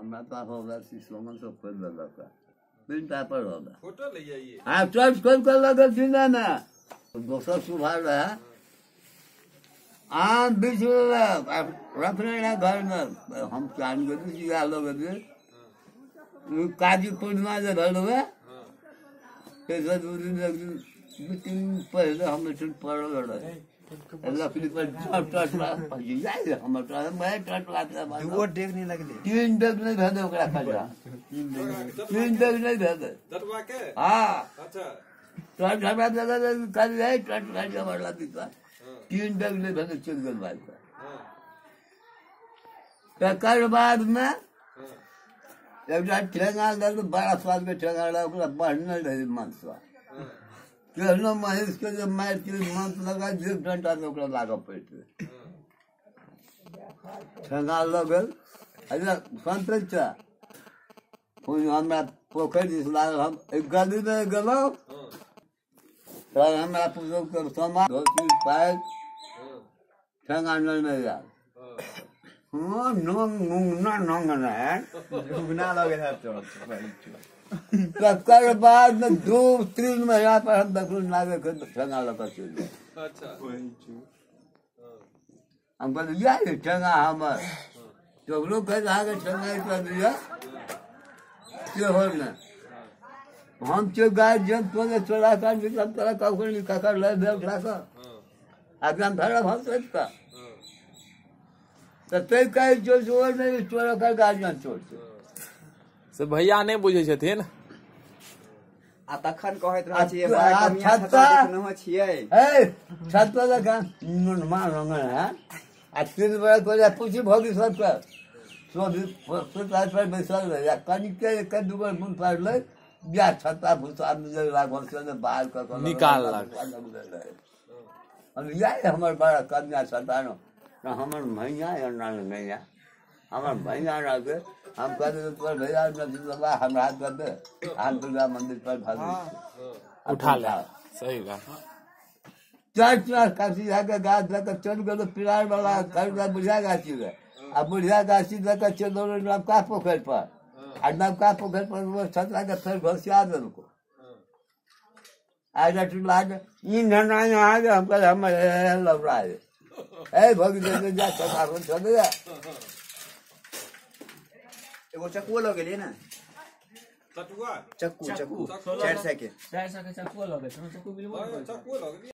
हमरा पास होगा सोमन सब खोल देलक तीन पर होगा फोटो ले जाइए। हाँ चर्च खोल कर लगल जिंदा ना दोसर सुभार रहे आम बीच रखने रहे घर में हम चांद के बीच लोग काजी पूर्णिमा जे भेल हुए दू तीन पहले हम पड़ल रहे लकड़ी पर तीन डेग नहीं भेलै ओकरा खजरा तीन डेग नहीं भेलै। हाँ टट हमरा टट तीन डेग नहीं भेलै चलि गेल भाई। तकर बाद में एकटा ठेंगा देलक बड़ा स्वाद के ठेंगा रहे ओकरा बढ़ने रहे मनसा केहनो महीष के जे मारि के मंत्र लगा एक घंटा में ओकरा लागऽ पड़तै। ठेंगा लगल अच्छा संतै छै हमरा पोखरि दिस लागल हम एक गली में गेलहुँ तऽ हमरा पुतोहु के सामान धोती पायल ठेंगा नहि आयल। तकर बाद में 2-3 महीना पर हम देखलहुँ नागे के ठेंगा लऽ कऽ चलि गेल। हम कहलियै ये ठेंगा हमर ककरो कहै अहाँके ठेंगा कऽ दिअ सेहो नहि। हम छियै गार्जियन तोरे चोरा कऽ तोरा कखन ककर लए भेल उठा कऽ आब हम धरब हम सोचि कऽ तऽ तै कहै छियौ चोर नहि चोर ओकर गार्जियन चोर छै। से भैया नहि बुझै छथिन आ तखन कहैत रहै छियै बड़ा कमिया छता देखनहो छियै ए छता लगा नुनमा रंगल है आ तीन बड़ा कोजा पूछी भगी सबके सोभी सोच पर बैसल रहे आ कनिके एक दू बेर मुँह पाड़लै या छता भूसा मिलल लागल से बाहर कऽ कऽ निकाललक। हम या हमर बड़ा कमिया छता न हमर भैया या ना नैया हमर भैया रहके हम कहलियै तोहर भैया हमरा हाथ दे हम दुर्गा मंदिर पर भागै उठा ले। सही बात। चार चार काशी के गाछ दऽ कऽ चलि गेलहुँ पिरार वाला घर बुढ़िया गाछी रहे आ बुढ़िया गाछी दऽ कऽ चलि गेलहुँ नवका पोखरि पर आ नवका पोखरि पर छतरा के फेर घोसिया देलको आ ई नना यहाँ हम कहलियै हमर लबड़ा है ए भग जा छतरा चल जा एगो चक्कू लऽ गेलियै ने चक्कू चक्कू 400 के 400 के चक्कू लऽ गेल चक्कू मिलबो चक्कू लऽ गेलियै।